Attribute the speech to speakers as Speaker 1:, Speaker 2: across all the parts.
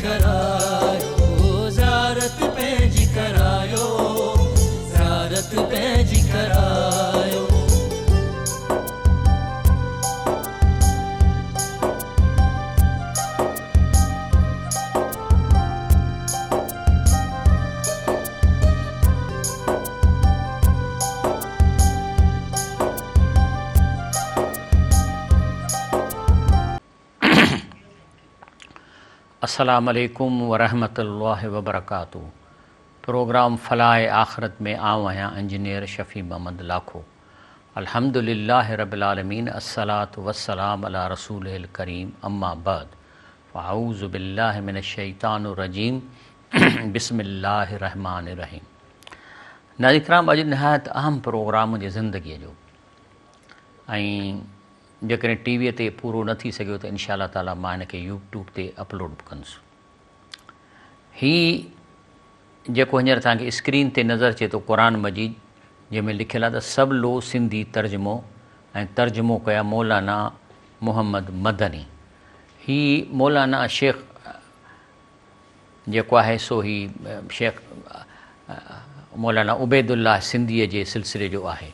Speaker 1: ڪرايو زيارت پنهنجي ڪرايو زيارت پنهنجي ڪرايو.
Speaker 2: السلام عليڪم ورحمة الله وبرڪاته پروگرام فلاح آخرت ۾ آئون آهيان انجنيئر شفيع محمد لاکو الحمد لله رب العالمين الصلوة والسلام علي رسوله الڪريم اما بعد فاعوذ بالله من الشيطان الرجيم بسم الله الرحمن الرحيم ناظرين ڪرام اڄ نهايت اهم پروگرام منهنجي زندگيء جو ۽ جيڪڏهن ٽي ويء تي پورو نه ٿي سگهيو ته انشاء الله تعالي مان هن کي يوٽيوب تي اپلوڊ به ڪندس. هي جيڪو هينئر توهان کي اسڪرين تي نظر اچي ٿو قرآن مجيد جنهن ۾ لکيل آهي ته سولو سنڌي ترجمو ۽ ترجمو ڪيا مولانا محمد مدني هي مولانا شيخ جيڪو آهي سو هي شيخ مولانا عبيدالله سنڌيء جي سلسلي جو آهي.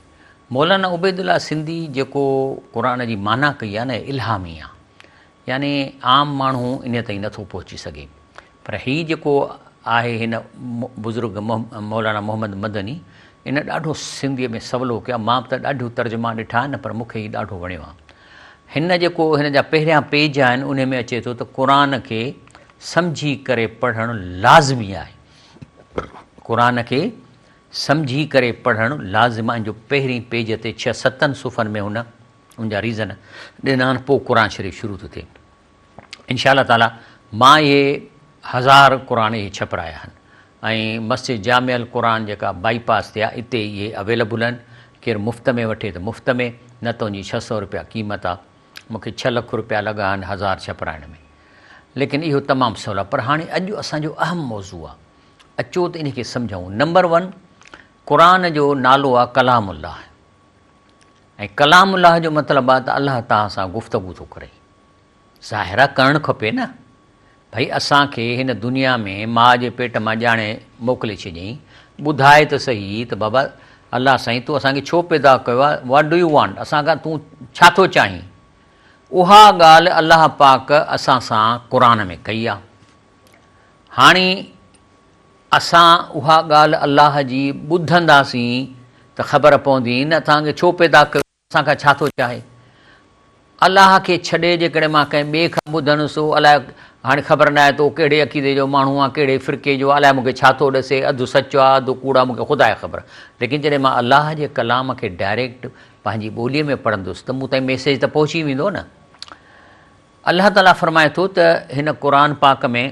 Speaker 2: مولانا عبيدالله سنڌي جيڪو قرآن جي معنيٰ ڪئي آهي نه الهامي آهي يعني عام ماڻهو انهيء تائين نٿو پهچي سگهي پر هي جيڪو آهي هن بزرگ مولانا محمد مدني ان ڏاڍو سنڌيء ۾ سولو ڪيو آهي مان به ته ڏاڍيون ترجما ڏٺا آهن پر مون کي هي ڏاڍو وڻيو آهي. هن جيڪو هن جا پهريان پيج آهن انهي ۾ اچي ٿو ته قرآن کي سمجهي ڪري پڙهڻ لازمي آهي. قرآن کي سمجهي ڪري پڙهڻ لازم آهي جو پهرين پيج تي ڇهه ستن صفحن ۾ هن ان جا ريزن ڏنا آهن پوء قرآن شريف شروع ٿو ٿئي. انشاء الله تعالي مان اهي هزار قرآن اهي ڇپرايا آهن ۽ مسجد جامع القرآن جيڪا بائي پاس تي آهي اتي اهي اويلبل آهن ڪير مفت ۾ وٺي ته مفت ۾ نه ته ان جي 600 روپيا قيمت آهي مون کي 6 لک روپيا لڳا آهن هزار ڇپرائڻ ۾ ليڪن اهو تمام سولو پر هاڻي اڄ اسان جو اهم موضوع آهي اچو ته ان کي سمجهون نمبر ون قرآن جو نالو آهي ڪلام الله ۽ ڪلام الله جو مطلب آهي ته الله توهان سان گفتگو ٿو ڪري ظاهر آ ڪرڻ کپي نه. ڀئي اسان کي هن دنيا ۾ ماء جي پيٽ مان ڄاڻي موڪلي ڇڏيائين، ٻڌاء ته سهي ته بابا الله سائين تو اسان کي ڇو پيدا ڪيو آ، What do you want، اسان کان تون ڇا ٿو چاهين؟ اها ڳالهه الله پاڪ اسان سان قرآن ۾ ڪئي آ. هاڻي اسان اها ڳالهه الله جي ٻڌنداسين ته خبر پوندي نه اسان کي ڇو پيدا ڪيو. اسان کان ڇا ٿو چاهي؟ الله کي ڇڏي جيڪڏهن مان ڪنهن ٻئي کان ٻڌندس، الاء هاڻي خبر ناهي ته اهو ڪهڙي عقيدي جو ماڻهو آهي، ڪهڙي فرقي جو آهي، الاء مون کي ڇا ٿو ڏسي، اڌ سچ آهي، اڌ ڪوڙ آهي، مون کي خدا کي خبر. ليڪن جڏهن مان الله جي ڪلام کي ڊائريڪٽ پنهنجي ٻوليء ۾ پڙهندس ته مون تائين ميسيج ته پهچي ويندو نه. الله تعاليٰ فرمائي ٿو ته هن قرآن پاڪ ۾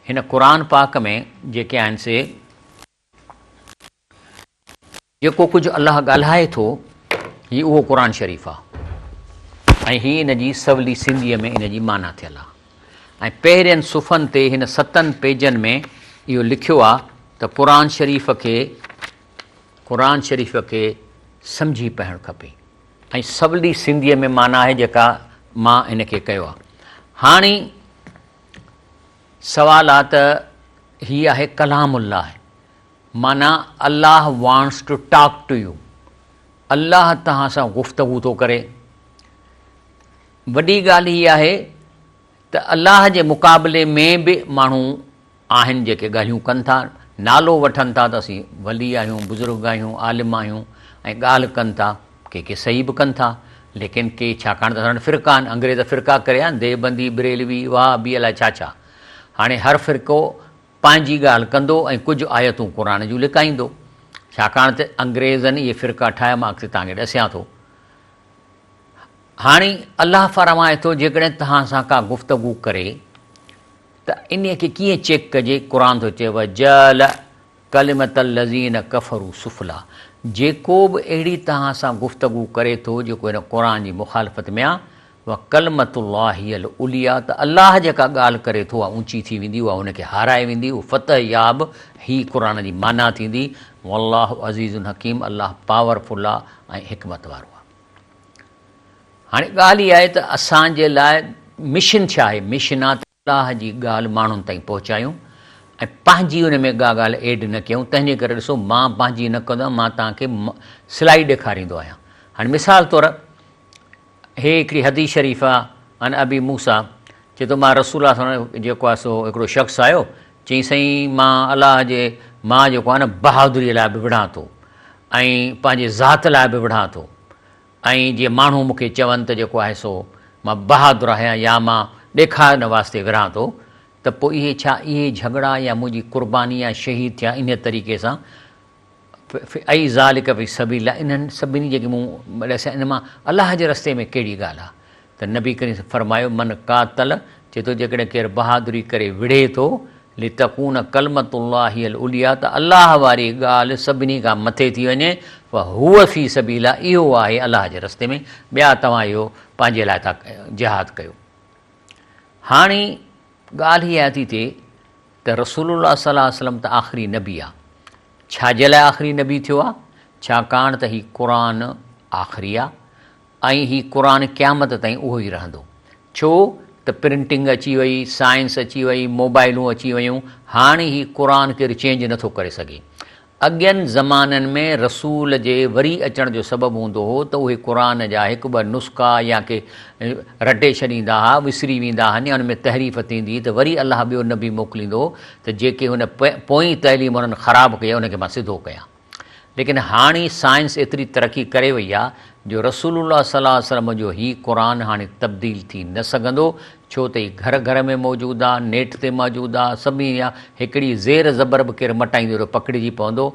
Speaker 2: هن قرآن پاڪ ۾ جيڪي آهن سي جيڪو ڪجهه الله ڳالهائي ٿو هي اهو قرآن شريف آهي ۽ هي ان جي سولي سنڌيء ۾ ان جي معنيٰ ٿيل آهي ۽ پهرين صفحن تي هن ستن پيجن ۾ اهو لکيو آهي ته قرآن شريف کي قرآن شريف کي سمجهي پڙهڻ کپي ۽ سولي سنڌيء ۾ معنيٰ آهي جيڪا مان هن کي ڪيو آهي هاڻي سوال آهي ته هي آهي ڪلام الله معنيٰ الله wants to talk to you الله توهان سان گفتگو ٿو ڪري. وڏي ڳالهه هي آهي ته الله جي مقابلي ۾ به ماڻهو آهن جيڪي ڳالهيون ڪن ٿا، نالو وٺن ٿا ته اسين ولي آهيون، بزرگ آهيون، عالم آهيون ۽ ڳالهه ڪن ٿا، ڪي ڪي صحيح به ڪن ٿا ليڪن ڪي ڇاڪاڻ ته اسان وٽ فرقا آهن، انگريز فرقا ڪري آيا آهن، ديوبندي، بريلوي، وهابي الائي ڇا ڇا. هاڻي هر فرقو پنهنجي ڳالهه ڪندو ۽ ڪجهه آيتون قرآن جون لڪائيندو. ڇاڪاڻ ته انگريزن اهي فرقا ٺاهيا مان اڳتي توهان کي ڏسيان ٿو. هاڻي الله فرمائي ٿو جيڪڏهن توهان سان ڪا گفتگو ڪري ته انهي کي ڪيئن چيڪ ڪجي قرآن ٿو چئي وجعل ڪلمة الذين ڪفروا سفليٰ جيڪو به اهڙي توهان سان گفتگو ڪري ٿو جيڪو هن قرآن جي مخالفت ۾ آ وڪلمة الله هي العليا ته الله جيڪا ڳالهه ڪري ٿو اها اونچي ٿي ويندي اها ان کي هارائي ويندي اهو فتح ياب هي قرآن جي معنيٰ ٿيندي والله عزيز حڪيم الله پاور فل آ ۽ حڪمت وارو آ. هاڻي ڳالهه اها آهي ته اسان جي لاء مشن ڇا آهي؟ مشن آ ته. الله جي ڳالهه ماڻهن تائين پهچايون ۽ پنهنجي ان ۾ ڪا ڳالهه ايڊ نه ڪيون. تنهن جي ڪري ڏسو مان پنهنجي نه ڪندو آهيان، مان توهان کي سلائي ڏيکاريندو آهيان. هاڻي مثال طور هي هڪڙي حديث شريف آهي، عن ابي موسيٰ، چئي ٿو مان رسول الله صلي الله عليه وسلم جيڪو آهي سو هڪڙو شخص آيو، چيائين سائين مان الله جي مان جيڪو آهي نه بهادري لاء به وڙهان ٿو ۽ پنهنجي ذات لاء به وڙهان ٿو ۽ جي ماڻهو مون کي چون ته جيڪو آهي سو مان بهادر آهيان يا مان ڏيکارڻ واسطي ورهان ٿو ته پوء اهي ڇا اهي جهڳڙا يا منهنجي قرباني يا شهيد ٿيا انهيء طريقي سان اي ذالڪ في سبيل الله انهن سڀني جيڪي مون ڏسيا ان مان الله جي رستي ۾ ڪهڙي ڳالهه آهي ته نبي ڪريم فرمايو من قاتل چئي ٿو جيڪڏهن ڪير بهادري ڪري وڙهي ٿو لتڪون ڪلمة الله هي العليا ته الله واري ڳالهه سڀني کان مٿي ٿي وڃي فهو في سبيل الله اهو آهي الله جي رستي ۾ ٻيا توهان اهو پنهنجي لاء ٿا جهاد ڪيو. هاڻي ڳالهه اها ٿي ٿئي ته رسول الله صلي الله عليه وسلم ته آخري نبي آ ڇا جي لاء آخري نبي ٿيو آ ڇاڪاڻ ته هي قرآن آخري آ ۽ هي قرآن قيامت تائين اهو ئي رهندو. ڇو ته پرنٽنگ اچي وئي، سائنس اچي وئي، موبائلون اچي ويون، هاڻي هي قرآن ڪير چينج نه ٿو ڪري سگهي. اڳين زمانن ۾ رسول جي وري اچڻ جو سبب هوندو هو ته اهي قرآن جا هڪ ٻه نسخا يا ڪي رٽي ڇڏيندا ها، وسري ويندا هن يا ان ۾ تحريف ٿيندي هئي ته وري الله ٻيو نبي موڪليندو هو ته جيڪي هن پوئين تعليم انهن خراب ڪئي آهي ان کي مان سڌو ڪيان. ليڪن هاڻي سائنس ايتري ترقي ڪري وئي آ جو رسول الله صلي الله عليه وسلم جو هي قرآن هاڻي تبديل ٿي نه سگهندو ڇو ته هي گهر گهر ۾ موجود آ، نيٽ تي موجود آ، سڀني جا هڪڙي زير زبر به ڪير مٽائيندو ته پڪڙجي پوندو،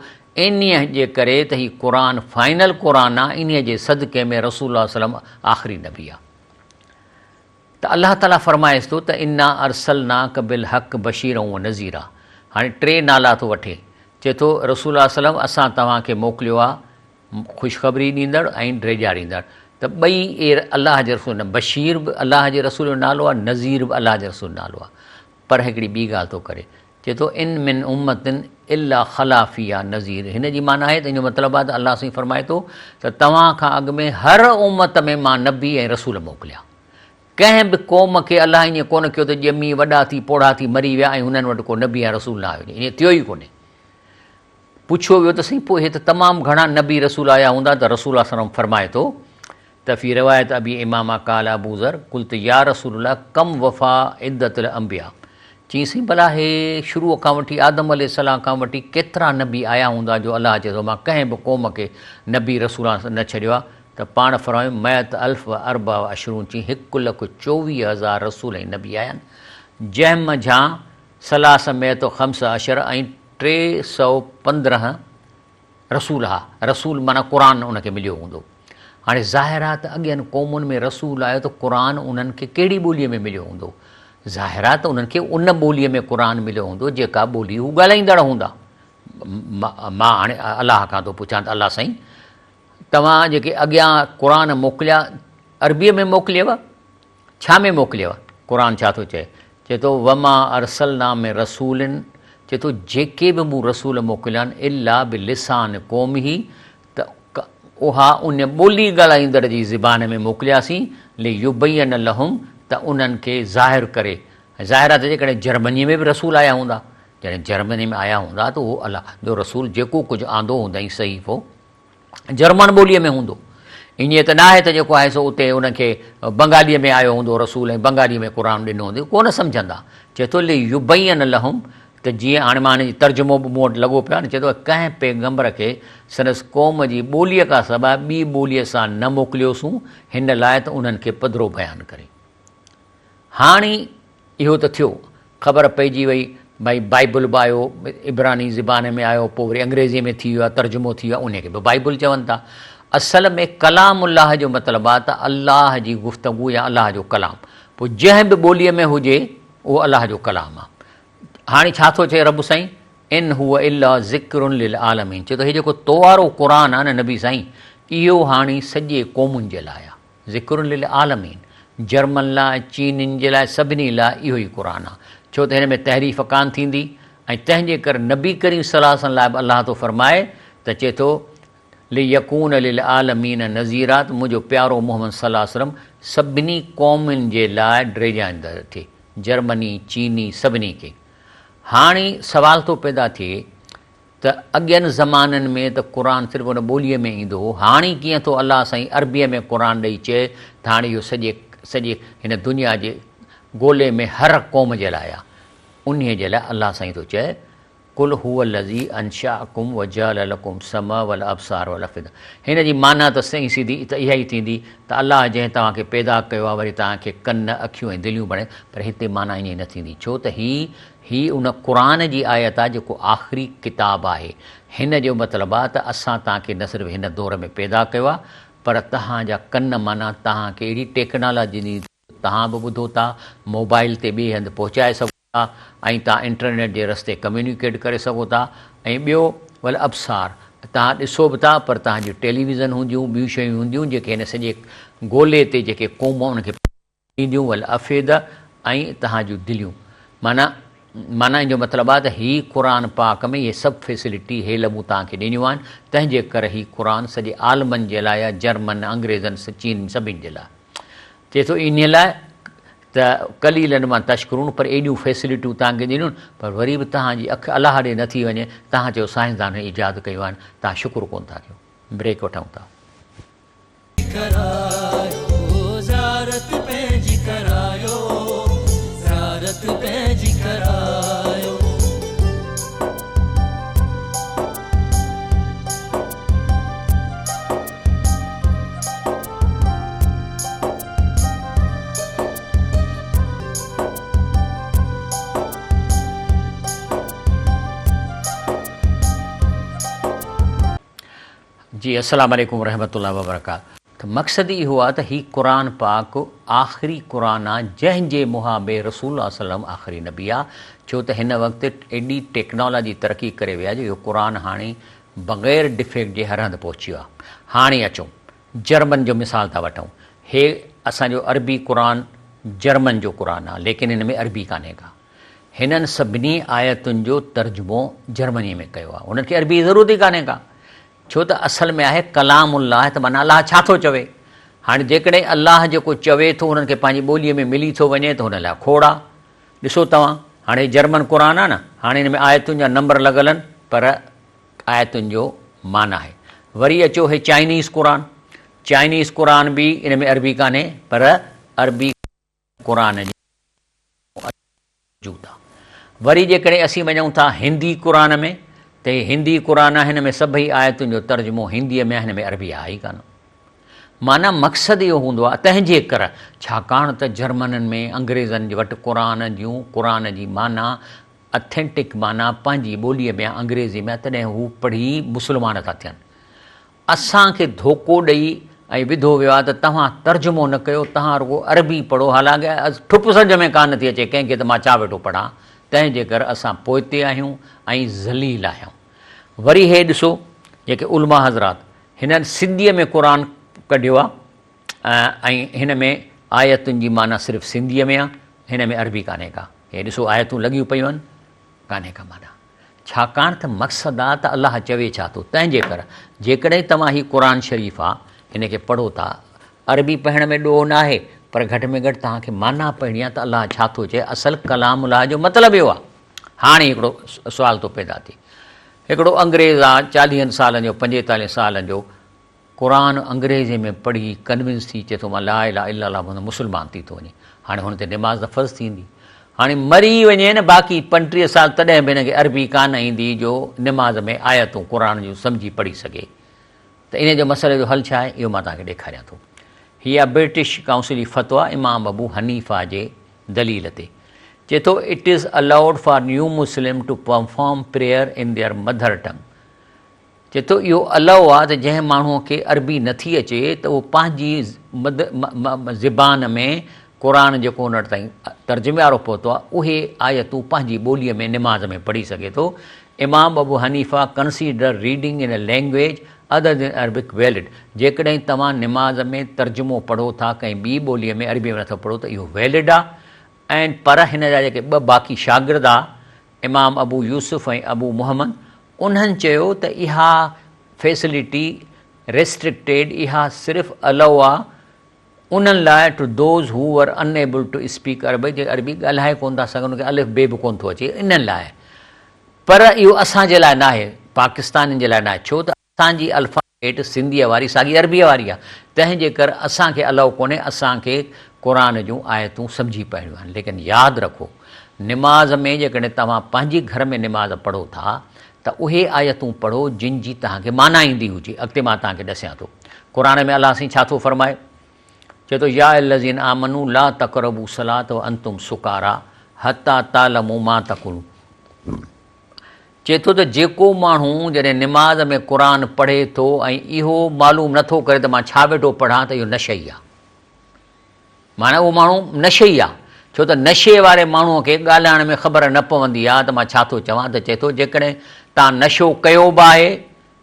Speaker 2: انهيء جي ڪري ته هي قرآن فائنل قرآن آ، انهيء جي صدقي ۾ رسول الله صلي الله عليه وسلم آخري نبي آ. ته الله تعاليٰ فرمائيس ٿو ته انا ارسلناک بالحق بشيرا و نذيرا هاڻي ٽي نالا ٿو وٺي چئي ٿو رسول الله صلي الله عليه وسلم اسان توهان کي موڪليو آهي خوشخبري ڏيندڙ ۽ ڊيڄاريندڙ ته ٻئي اي الله جي رسول نه بشير به الله جي رسول جو نالو آهي نذير به الله جي رسول جو نالو آهي پر هڪڙي ٻي ڳالهه ٿو ڪري چئي ٿو ان من امة الا خلا فيها نذير هن جي معنيٰ آهي ته ان جو مطلب آهي ته الله سائين فرمائي ٿو ته توهان کان اڳ ۾ هر امت ۾ مان نبي ۽ رسول موڪليا. ڪنهن به قوم کي الله ائين ڪونه ڪيو ته ڄمي وڏا ٿي پوڙها ٿي مري ويا ۽ هنن وٽ ڪو نبي يا رسول نه آيو هجي ائين ٿيو ئي ڪونهي. پڇيو ويو ته سائين پوء هي ته تمام گهڻا نبي رسول آيا هوندا ته رسول الله صلي الله عليه وسلم فرمائي ٿو ته في روايت ابي امامه قال ابو ذر قلت يا رسول الله ڪم وفا عدت الانبياء چيائين سائين ڀلا هي شروع کان وٺي آدم عليه السلام کان وٺي ڪيترا نبي آيا هوندا جو الله چئي ٿو مان ڪنهن به قوم کي نبي رسول نه ڇڏيو آهي ته پاڻ فرمايو مئت الف و اربع و عشرون چيائين 1,24,000 رسول ۽ نبي آيا آهن جنهن منجهان ثلاث مئت و خمس عشر ۽ 315 رسول ها، رسول معنيٰ قرآن ان کي مليو هوندو. هاڻي ظاهر آهي ته اڳين قومن ۾ رسول آيو ته قرآن انهن کي ڪهڙي ٻوليء ۾ مليو هوندو؟ ظاهر آهي ته انهن کي ان ٻوليء ۾ قرآن مليو هوندو جيڪا ٻولي هو ڳالهائيندڙ هوندا. مان هاڻي الله کان ٿو پڇان ته الله سائين توهان جيڪي اڳيان قرآن موڪليا عربيء ۾ موڪليو؟ ڇا ۾ موڪليو؟ قرآن ڇا ٿو چئي؟ چئي ٿو، وما ارسلنا من رسول چئي ٿو جيڪي به مون رسول موڪليا آهن الا بلسان قومه ته اها ان ٻولي ڳالهائيندڙ جي زبان ۾ موڪلياسين ليبين لهم ته انهن کي ظاهر ڪري ۽ ظاهر آهي ته جيڪڏهن جرمنيء ۾ به رسول آيا هوندا جڏهن جرمني ۾ آيا هوندا ته اهو الله جو رسول جيڪو ڪجهه آندو هوندائين صحيفو جرمن ٻوليء ۾ هوندو. ائين ته ناهي ته جيڪو آهي سو اتي ان کي بنگاليء ۾ آيو هوندو رسول ۽ بنگاليء ۾ قرآن ڏنو هوندو ڪو نه سمجهندا. چئي ٿو ليبين لهم ته جيئن هاڻي مان هن جي ترجمو به مون وٽ لڳو پيو آهي نه چئي ٿو ڪنهن پيغمبر کي سندس قوم جي ٻوليء کان سواء ٻي ٻوليء سان نه موڪليوسون هن لاء ته انهن کي پڌرو بيان ڪري. هاڻي اهو ته ٿيو، خبر پئجي وئي، ڀائي بائيبل به آيو، عبراني زبان ۾ آيو، پوء وري انگريزيء ۾ ٿي ويو آهي، ترجمو ٿي ويو آهي، انهيء کي به بائيبل چون ٿا. اصل ۾ ڪلام الله جو مطلب آهي ته الله جي گفتگو يا الله جو ڪلام. پوء جنهن به ٻوليء ۾ هجي، اهو الله جو ڪلام آهي. هاڻي ڇا ٿو چئي رب سائين؟ ان هو الا ذڪر للعالمين. چئي ٿو هي جيڪو تو وارو قرآن آهي نه نبي سائين، اهو هاڻي سڄي قومن جي لاء آهي. ذڪر للعالمين، جرمن لاء، چينين جي لاء سڀني لاء اهو ئي قرآن آ، ڇو ته هن ۾ تحريف ڪانه ٿيندي ۽ تنهن جي ڪري نبي ڪريم صلي الله عليه وسلم لاء به الله ٿو فرمائي ته چئي ٿو ليڪون للعالمين نذيرا ته منهنجو پيارو محمد صلي الله عليه وسلم سڀني قومن جي لاء ڊيڄائيندڙ ٿئي. جرمني، چيني سڀني کي. هاڻي سوال ٿو پيدا ٿئي ته اڳين زمانن ۾ ته قرآن صرف ان ٻوليء ۾ ايندو هو، هاڻي ڪيئن ٿو الله سائين عربيء ۾ قرآن ڏئي چئي ته هاڻي اهو سڄي سڄي هن دنيا جي گولي ۾ هر قوم جي لاء آهي. انهيء جي لاء الله سائين ٿو چئي، قل هو الذي انشاڪم وجعل لڪم السمع والابصار والافئده هن جي معنيٰ ته سئين سڌي ته اها ئي ٿيندي ته الله جنهن توهان کي پيدا ڪيو آهي وري توهان کي ڪن، اکيون ۽ دليون بڻايون پر هتي معنيٰ ائين نه ٿيندي ڇو ته هي هي ان قرآن جي آيت آهي جيڪو آخري ڪتاب آهي هن جو مطلب آهي ته اسان توهان کي نه صرف هن دور ۾ پيدا ڪيو آهي پر توهان جا ڪن معنيٰ توهان کي اهڙي ٽيڪنالاجي ڏني توهان به ٻڌو ٿا موبائل تي ٻئي هنڌ پهچائي سگهو ٿا ۽ توهان انٽرنيٽ جي رستي ڪميونيڪيٽ ڪري سگهو ٿا ۽ ٻيو والابصار توهان ڏسو به ٿا پر توهان جون ٽيليويزن هونديون ٻيون شيون هونديون جيڪي هن سڄي گولي تي جيڪي قوم ان کي اينديون والافئده ۽ توهان جون دليون معنيٰ معنيٰ ان جو مطلب آهي ته هي قرآن پاڪ ۾ اهي سڀ فيسلٽي هيلمون توهان کي ڏنيون آهن تنهن جي ڪري هي قرآن سڄي عالمن جي لاء آهي جرمن انگريزن چين سڀني جي لاء چئي ٿو انهي لاء ته قليلا ما تشڪرون پر ايڏيون فيسلٽيون توهان کي ڏنيون پر وري به توهان جي اک الله ڏي نٿي وڃي توهان چيو سائنسدانن ايجاد ڪيون آهن توهان شڪر ڪونه ٿا ڪيو بريڪ وٺون ٿا.
Speaker 1: ڪرايو زيارت پنهنجي ڪرايو زيارت پنهنجي ڪرايو.
Speaker 2: جي السلام عليڪم ورحمة الله وبرڪاته ته مقصد اهو آ ته هي قرآن پاڪ آخري قرآن آ جنهن جي محابي رسول الله صلي الله عليه وسلم آخري نبي آ ڇو ته هن وقت ايڏي ٽيڪنالاجي ترقي ڪري وئي آ جو اهو قرآن هاڻي بغير ڊفيڪٽ جي هر هنڌ پهچي ويو آ هاڻي اچو جرمن جو مثال ٿا وٺون. هي اسان جو عربي قرآن جرمن جو قرآن آ ليڪن هن ۾ عربي ڪانهي ڪا. هنن سڀني آيتن جو ترجمو جرمنيء ۾ ڪيو آ. هنن کي عربي جي ضرورت ئي ڪانهي ڪا. ڇو ته اصل ۾ آهي ڪلام الله ته معنيٰ الله ڇا ٿو چوي. هاڻي جيڪڏهن الله جيڪو چوي ٿو هنن کي پنهنجي ٻوليء ۾ ملي ٿو وڃي ته هن لاء کوڙ آ. ڏسو توهان هاڻي هي جرمن قرآن آ نه هاڻي هن ۾ آيتن جا نمبر لڳل آهن پر آيتن جو معنيٰ آهي. وري اچو هي چائنيز قرآن. چائنيز قرآن به ان ۾ عربي ڪانهي پر عربي قرآن جي موجود آهي. وري جيڪڏهن اسين وڃون ٿا هندي قرآن ۾ ته هي هندي قرآن آهي هن ۾ سڀئي آيتن جو ترجمو هنديء ۾ آهي هن ۾ عربي آهي ئي ڪانه. معنيٰ مقصد اهو هوندو آهي تنهن جي ڪر ڇاڪاڻ ته جرمنن ۾ انگريزن وٽ قرآن جون قرآن جي معنيٰ اٿينٽڪ معنيٰ پنهنجي ٻوليء ۾ انگريزي ۾ تڏهن هو پڙهي مسلمان ٿا ٿين. اسان کي ڌوڪو ڏئي ۽ وڌو ويو آهي ته توهان ترجمو نه ڪيو، توهان رڳو عربي پڙهو، حالانڪه ٺپ سمجهه ۾ ڪانه ٿي اچي ڪنهن کي ته مان ڇا ويٺو پڙهان، تنهن جي ڪري اسان پوئتي آهيون ۽ ذليل آهيون. وري هي ڏسو جيڪي علماء حضرات هنن سنڌيء ۾ قرآن ڪڍيو آهي ۽ هن ۾ آيتن جي معنيٰ صرف سنڌيء ۾ آهي، هن ۾ عربي ڪانهي ڪا. هي ڏسو آيتون لڳيون پيون آهن، ڪانهي ڪا معنيٰ. ڇاڪاڻ ته مقصد آ ته الله چوي ڇا ٿو، تنهن جي ڪر جيڪڏهن توهان هي قرآن شريف آ هن کي پڙهو ٿا، عربي پڙهڻ ۾ ڏوهه ناهي، پر گهٽ ۾ گهٽ توهان کي معنيٰ پڙهڻي آ ته الله ڇا ٿو چئي، اصل ڪلام الله جو مطلب اهو آ. هاڻي هڪڙو سوال ٿو پيدا ٿئي، هڪڙو انگريز آ چاليهن سالن جو پنجيتاليهن سالن جو، قرآن انگريزي ۾ پڙهي ڪنوينس ٿي چئي ٿو مان لا اله الا الله محمد مسلمان ٿي ٿو وڃي هاڻي هن تي نماز ته فرض ٿيندي هاڻي مري وڃي نه باقي 35 سال تڏهن به هن کي عربي ڪانه ايندي جو نماز ۾ آيتون قرآن جون سمجهي پڙهي سگهي ته ان جو مسئلي جو حل ڇا آهي اهو مان توهان کي ڏيکاريان ٿو هي آهي برٽش ڪائونسل جي فتويٰ امام ابو حنيفه جي دليل تي چئي ٿو it is allowed for new Muslim to perform prayer in their mother tongue چئي ٿو اهو الئو آ ته جنهن ماڻهوء کي عربي نه ٿي اچي ته اهو پنهنجي زبان ۾ قرآن جيڪو ان وٽ تائين ترجمي وارو پهتو آ اهي آيتون پنهنجي ٻوليء ۾ نماز ۾ پڙهي سگهي ٿو. امام ابو Hanifa consider reading in a language other than Arabic valid جيڪڏهن توهان نماز ۾ ترجمو پڙهو ٿا ڪنهن ٻي ٻوليء ۾ عربيء ۾ نٿا پڙهو ته اهو ويلڊ آ ۽ پر هن جا جيڪي ٻه باقي شاگرد آ امام ابو يوسف ۽ ابو محمد انهن چيو ته اها فيسلٽي ريسٽرڪٽيڊ اها صرف الئو آ انهن لاء to those who were unable to speak Arabic جيڪي عربي ڳالهائي ڪونه ٿا سگهن انهن کي الف بي به ڪونه ٿو اچي انهن لاء پر اهو اسان جي لاء ناهي پاڪستانين جي لاء ناهي ڇو ته اسان جي الفابيٽ سنڌيء واري ساڳي عربيء واري آهي تنهن جي ڪر اسان کي الائو ڪونهي اسان کي قرآن جون آيتون سمجهي پڙهڻيون آهن ليڪن ياد رکو نماز ۾ جيڪڏهن توهان پنهنجي گهر ۾ نماز پڙهو ٿا ته اهي آيتون پڙهو جن جي توهان کي معنيٰ ايندي هجي. اڳتي مان توهان کي ڏسيان ٿو. قرآن ۾ الله سائين ڇا ٿو فرمائي؟ چئي ٿو، يا الذين آمنوا لا تقربوا الصلاة وانتم سڪارا حتي تعلموا ما تقولون. چئي ٿو ته جيڪو ماڻهو جڏهن نماز ۾ قرآن پڙهي ٿو ۽ اهو معلوم نٿو ڪري ته مان ڇا ويٺو پڙهان ته اهو نشئي آهي. معنيٰ اهو ماڻهو نشئي آ، ڇو ته نشي واري ماڻهوء کي ڳالهائڻ ۾ خبر نه پوندي آ ته مان ڇا ٿو چوان ته چئي ٿو جيڪڏهن توهان نشو ڪيو به آهي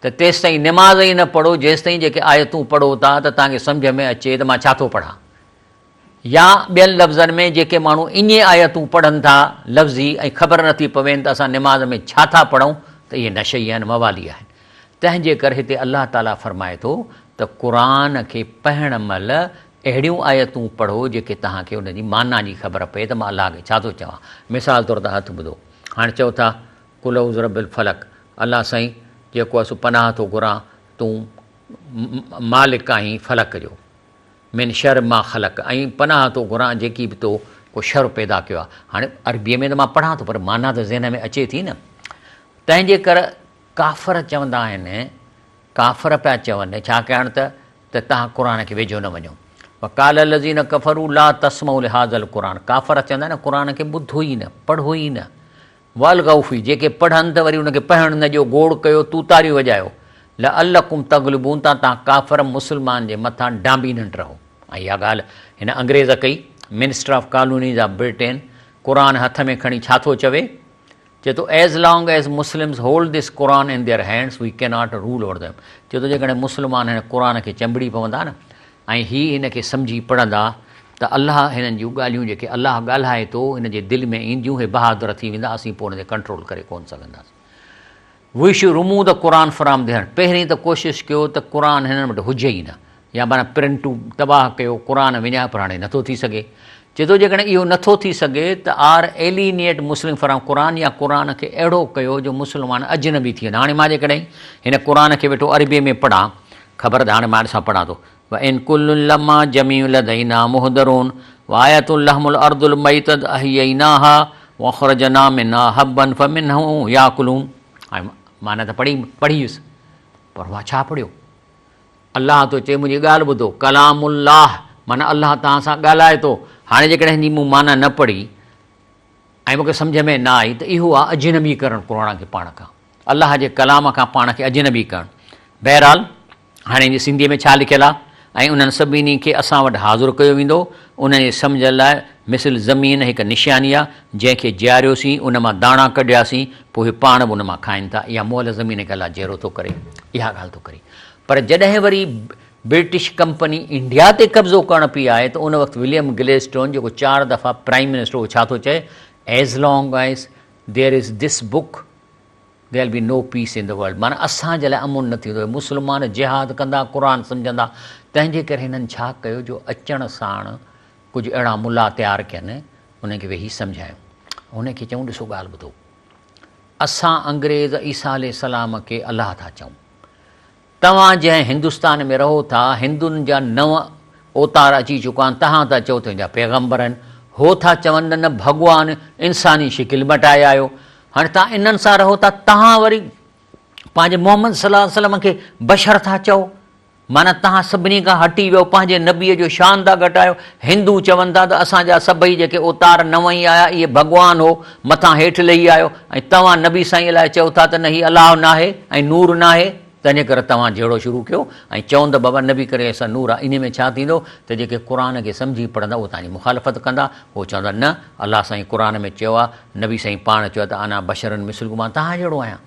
Speaker 2: ته تيستائين نماز ئي نه پڙهو جيستائين جيڪي آيتون پڙهو ٿا ته توهان کي سمجهه ۾ اچي ته مان ڇا ٿو پڙهان يا ٻين لفظن ۾ جيڪي ماڻهو ائين آيتون پڙهن ٿا لفظي ۽ خبر نٿي پوين ته اسان نماز ۾ ڇا ٿا پڙهون ته اهي نشئي آهن موالي آهن تنهن جي ڪري هتي الله تعاليٰ فرمائي ٿو ته قرآن کي پڙهڻ مهل اهڙيون آيتون پڙهو جيڪي توهان کي ان جي معنيٰ جي خبر پئي ته مان الله کي ڇا ٿو چوان. مثال طور توهان هٿ ٻڌو. هاڻي چئو ٿا، قل اعوذ برب الفلق، الله سائين جيڪو آهي سو پناهه ٿو گهران تون مالڪ آهين فلق جو. من شر ما خلق ۽ پناهه ٿو گهران جيڪي به تو ڪو شر پيدا ڪيو آهي. هاڻي عربيء ۾ ته مان پڙهان ٿو پر معنيٰ ته ذهن ۾ اچي ٿي نه. تنهن جي ڪر ڪافر چوندا آهن، ڪافر پيا چون، ڇاڪاڻ ته ته توهان قرآن کي ويجهو نه وڃو. وقال الذين ڪفروا لا تسمعوا لهذا القرآن ڪافر چوندا آهن قرآن کي ٻڌو ئي نه، پڙهو ئي نه. والغوا فيه جيڪي پڙهن ته وري ان کي پڙهڻ نه ڏيو، گوڙ ڪيو، توتاريون وڄايو. لعلڪم تغلبون تان توهان ڪافر مسلمان جي مٿان ڊاميننٽ رهو. ۽ اها ڳالهه هن انگريز ڪئي، minister of colonies of Britain قرآن هٿ ۾ کڻي ڇا ٿو چوي؟ چئي ٿو as long as Muslims hold this Quran in their hands we cannot rule over them چئي ٿو جيڪڏهن مسلمان هن قرآن کي چنبڙي پوندا نه ۽ هي هن کي سمجهي پڙهندا ته الله هنن جون ڳالهيون جيڪي الله ڳالهائي ٿو هن جي دل ۾ اينديون هي بهادر ٿي ويندا اسين پوء هن تي ڪنٽرول ڪري ڪونه سگهنداسين we should remove the Quran from their پهرين ته ڪوشش ڪيو ته قرآن هنن وٽ هجي ئي نه يا معنيٰ پرنٽون تباهه ڪيو قرآن وڃاء پر هاڻي نٿو ٿي سگهي. چئي ٿو جيڪڏهن اهو نٿو ٿي سگهي ته آر ايلينيٽ مسلم فرام قرآن يا قرآن کي اهڙو ڪيو جو مسلمان اجنبي ٿي وڃن. هاڻي مان جيڪڏهن هن قرآن کي ويٺو عربيء ۾ پڙهان خبر ته هاڻي مان ڏسان پڙهان ٿو وان ڪل لما جميع لدينا محضرون وآية لهم الارض الميتة احييناها واخرجنا منها حبا فمنه ياڪلون هاڻي معنيٰ ته پڙهي پڙهي ويس پر مان ڇا پڙهيو؟ الله ٿو چئي منهنجي ڳالهه ٻڌو، ڪلام الله معنيٰ الله توهان سان ڳالهائي ٿو. هاڻي جيڪڏهن هن جي مون معنيٰ نه پڙهي ۽ مون کي سمجهه ۾ نه آئي ته اهو آهي اجنبي ڪرڻ قرآن کي پاڻ کان، الله جي ڪلام کان پاڻ کي اجنبي ڪرڻ. بهرحال هاڻي هن جي سنڌيء ۾ ڇا لکيل آهي؟ ۽ انهن سڀني کي اسان وٽ حاضر ڪيو ويندو، انهن جي سمجهه لاء مثل زمين هڪ نشاني آهي، جنهن کي جياريوسين، ان مان داڻا ڪڍياسين، پوء اهي پاڻ به ان مان کائن ٿا. اها مئل زمين کي الله جيئرو ٿو ڪري، اها ڳالهه ٿو ڪري. پر جڏهن وري برٽش ڪمپني انڊيا تي قبضو ڪرڻ پئي آئي ته ان وقت وليم گليسٽون جيڪو چار دفعا پرائيم منسٽر هو ڇا ٿو چئي as long as there is this book there will be no peace in the world معنيٰ اسان جي لاء امن نه ٿيندو مسلمان جهاد ڪندا قرآن سمجهندا تنهن جي ڪري هنن ڇا ڪيو جو اچڻ ساڻ ڪجهه اهڙا ملا تيار ڪين انهن کي ويهي سمجهايون انهن کي چئون ڏسو ڳالهه ٻڌو اسان انگريز عيسيٰ عليه السلام کي الله ٿا چئون توهان جنهن هندستان ۾ رهو ٿا، هندن جا نو اوتار اچي چڪا آهن، توهان ٿا چئو ته جا پيغمبر آهن، هو ٿا چون ته نه ڀڳوان انساني شڪل مٽائي آيو. هاڻي توهان انهن سان رهو ٿا، توهان وري پنهنجي محمد صلي الله عليه وسلم کي بشر ٿا چئو، معنيٰ توهان سڀني کان هٽي ويو، پنهنجي نبيء جو شان ٿا گهٽايو. هندو چون ٿا ته اسان جا سڀئي جيڪي اوتار نو ئي آيا، اهي ڀڳوان هو، مٿان هيٺ لهي آيو ۽ توهان نبي سائينء لاء چئو ٿا ته نه هي الله ناهي ۽ نور ناهي. تنهنجي ڪري توهان جهيڙو شروع ڪيو ۽ چون ته بابا نبي ڪريم اسان نور آ انهي ۾ ڇا ٿيندو ته جيڪي قرآن کي سمجهي پڙهندا اهي توهان جي مخالفت ڪندا هو چوندا نه الله سائين قرآن ۾ چيو آ نبي سائين پاڻ چيو آ ته انا بشر مثلڪم مان توهان جهڙو آهيان